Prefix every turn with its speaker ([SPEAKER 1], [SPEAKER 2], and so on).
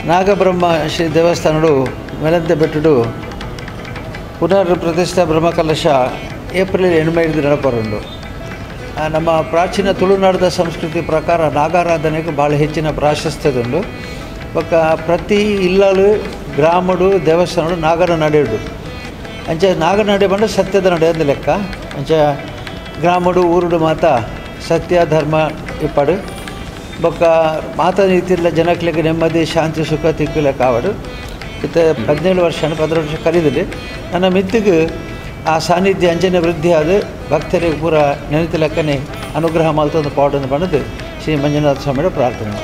[SPEAKER 1] ನಾಗಬ್ರಹ್ಮ ಶ್ರೀ ದೇವಸ್ಥಾನಡು ಮೆಲಂತೆ ಬೆಟ್ಟುಡು ಪುನರ್ ಪ್ರತಿಷ್ಠಾ ಬ್ರಹ್ಮಕಲಶ ಏಪ್ರಿಲ್ 8 ನಡಪರುಂಡು. ನಮ್ಮ ಪ್ರಾಚೀನ ತುಳುನಾಡದ ಸಂಸ್ಕೃತಿ ಪ್ರಕಾರ ನಾಗಾರಾಧನೆಗೆ ಭಾಳ ಹೆಚ್ಚಿನ ಪ್ರಾಶಸ್ತ್ಯದುಂಡು. ಬೊಕ್ಕ ಪ್ರತಿ ಇಲ್ಲಲು ಗ್ರಾಮಡು ದೇವಸ್ಥಾನಡು ನಾಗರ ನಡೆಯುಡು. ಅಂಚ ನಾಗನಡೆ ಬಂಡ ಸತ್ಯದ ನಡೆ ಅಂದ ಲೆಕ್ಕ. ಅಂಚ ಗ್ರಾಮಡು ಊರುಡು ಮಾತ ಸತ್ಯ ಧರ್ಮ ಇಪ್ಪಡು. ಬೊಕ್ಕ ಮಾತ ರೀತಿಯ ಜನಕ್ಲೆಗ್ ನೆಮ್ಮದಿ ಶಾಂತಿ ಸುಖ ತಿಕ್ಕುಲೆ ಕಾವಡು. ಇತ್ತೆ 17 ವರ್ಷ 16 ವರ್ಷ ಕರೀದಿಲ್ಲ. ನನ್ನ ಮಿತ್ತಿಗೆ ಆ ಸಾನ್ನಿಧ್ಯ ಅಂಚನೆ ವೃದ್ಧಿ ಆದ ಭಕ್ತರಿಗೆ ಪೂರ ನೆನತಿ ಲೆಕ್ಕನೆ ಅನುಗ್ರಹ ಮಲ್ತೊಂದು ಪಾಡೊಂದು ಬಂದದ್ದು ಶ್ರೀ ಮಂಜುನಾಥ ಸ್ವಾಮಿಯ ಪ್ರಾರ್ಥನೆ.